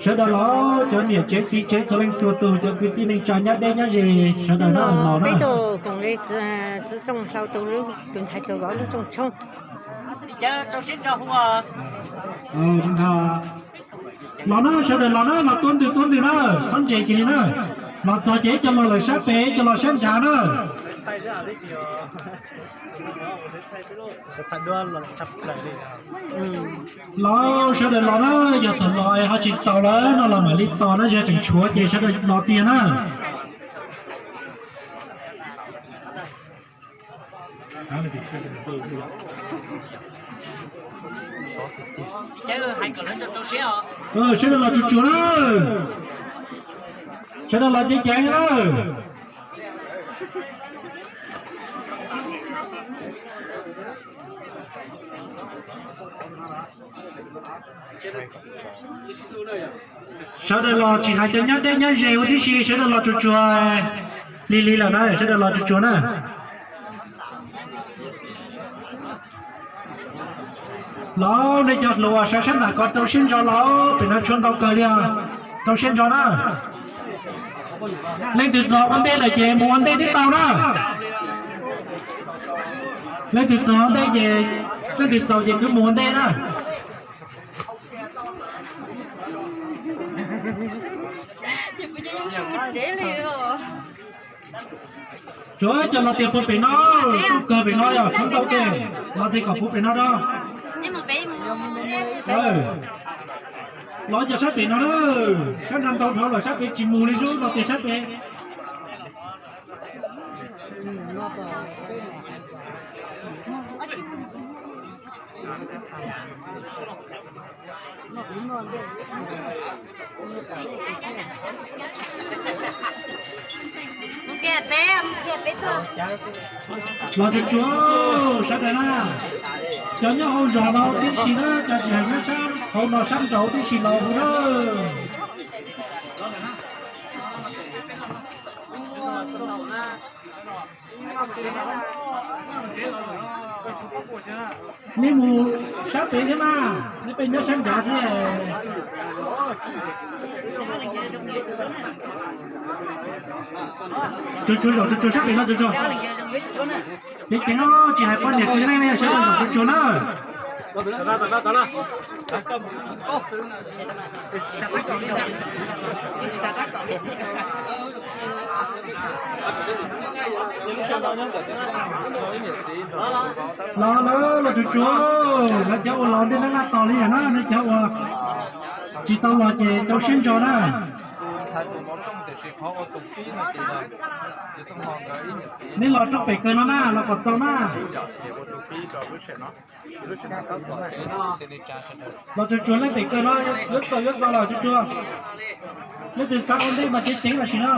Sawv daws los, cov niam tsev txiv tsev txhua leej txhua tus, cov kwv tij neej tsa nyob deb nyob ze, sawv daws na, los na. Peb tug koom li txiv tsooj hlau tus, tus ntxhais tus vauv lub rooj tshoob. Los na, sawv daws los na, los tua ntws tua ntws na, txhob ntses kiag li na. Los txog ces ib co los lawm sab pem, ib co los sab nrad na. Los sawv daws los na, yog thaum los ho tsis txaus lawm no los mam li tos na, yog tseem tshuav ces sawv daws los tiag na. Sawv daws los tsuag tsuag na, sawv daws los ceev ceev na. Sawv daws los tsis hais cov nyob deb nyob ze huv tib si, sawv daws los tsuag tsuag, lig lig lawm na, sawv daws los tsuag tsuag na. Los nej cov hluas sawv sab nram ko rau siab ntso los, pem no tshuav ntau kawg li os, rau siab ntso na. Leej twg txog ua ntej lawm ces mus ua ntej tib tau na. Leej twg txog ua ntej ces, leej twg txaus ces twb mus ua ntej na. Tsuav cov los tias puag pem no, tub kawg pem no yog txhob ntau tes, los tias kom puag pem no rau. Los cov sab pem no na, sab nrad ntau dhau lawm, sab pem tsis mus li, los tias sab pem. Los tsuag tsuag sawv daws na, cov nyob hauv zos no tib si na, cov tsis hais nyob sab hauv no sab nraud tib si los hu na. Nej mus sab pem thiab mas, nej peb nyob sab nrad thiab. Tsuag tsuag zaum tsuag tsuag sab pem no tsuag tsuag. Ceev ceev no, tsis hais poj niam txiv neej ne, sawv daws zaum tsuag tsuag na. Los na, los tsuag tsuag, lawv cov uas los ntej laj laj tos li lawm na, nej cov uas tsis tau los ces rau siab ntso na. Nej los rau pem kawg no na, los kom txaus na. Los tsuag tsuag leej pem kawg no, yuav txaus yuav txaus los tsuag tsuag. Leej twg xav ua ntej mas ceev ceev los sis no.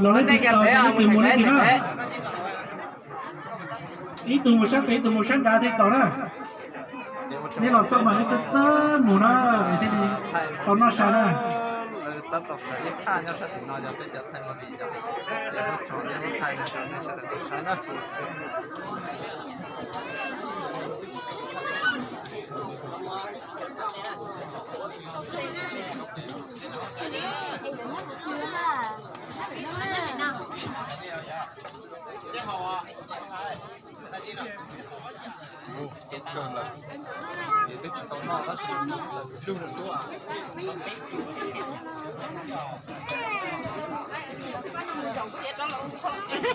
Los leej twg tau leej twg mus leej twg na. Ib tug mus sab pem ib tug mus sab nrad thiaj txaus na. Nej los xauj mas nej txawj txawj mus na, thiaj li tau noj sai na.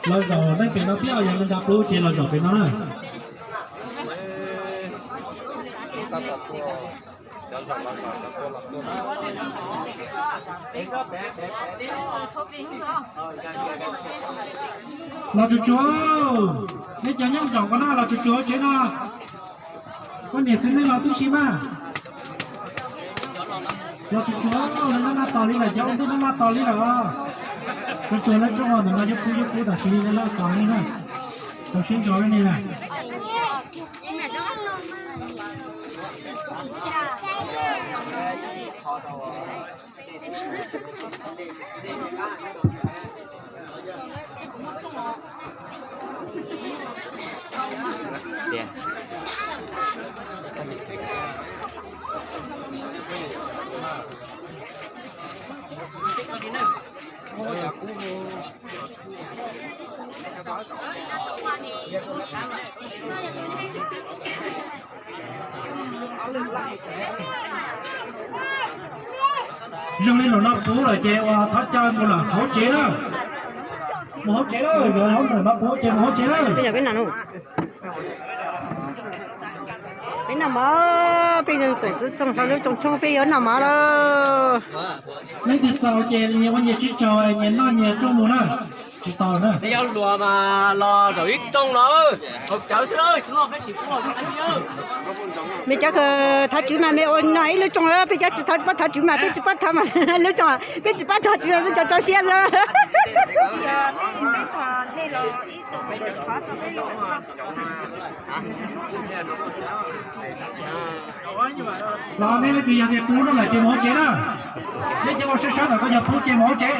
Los zaum leej pem no thiab, yog leej nra plub ces los zaum pem no na. Los tsuag tsuag, nej cov nyob nraum ko na los tsuag tsuag tsev no. Koj niam txiv nej los tib si mas. Los tsuag tsuag, lawv noj maj tos li lawm, cov ua ntej noj maj tos li lawm os. Tsuag tsuag lawv rooj ntawm no yuav pub yuav pub tam sim li lawv tos nej na. Rau siab ntso nej na. Zoo li lawm no puv lawm ces ua thov caw mus lawm hauv tsev na. Mus hauv tsev na, yuav hauv ntawm no puv ces mus hauv tsev na. Peb noj mov, peb tuam txoog hlo lub tsoos tshooj peb yuav noj mov lawm. Leej twg txaus ces nyias ua nyias tsis tsaug, nyias noj nyias rooj mus na. Tsis tau na. Yog luag mas los zaum ib rooj los haus cawv xwb, tsis noj peb tsis pub. Me cov kws thov tswv mas me ua noj ib lub rooj, peb cov tsis pab thov tswv mas peb tsis pab thov mas lub rooj, peb tsis pab thov tswv mas peb tso tsau siab xwb. Los nej leej twg yog tias puv no lawm ces mus hauv tsev na. Nej cov ua sab sab ntawm ko yog puv ces mus hauv tsev.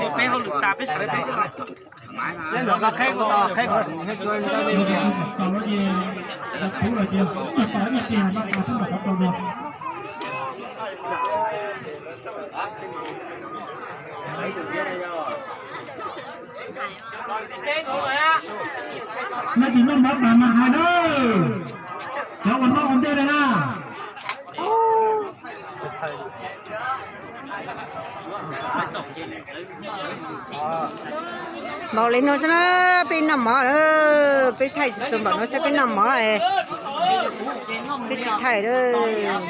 Peb hauj lwm tas peb sawv daws. Leej twg noj mov tas mas hais na. Cov uas noj ua ntej na. Npaum li no xwb na, peb noj mov lawm, peb thaij txog npaum no xwb peb noj mov, peb tsis thaij lawm.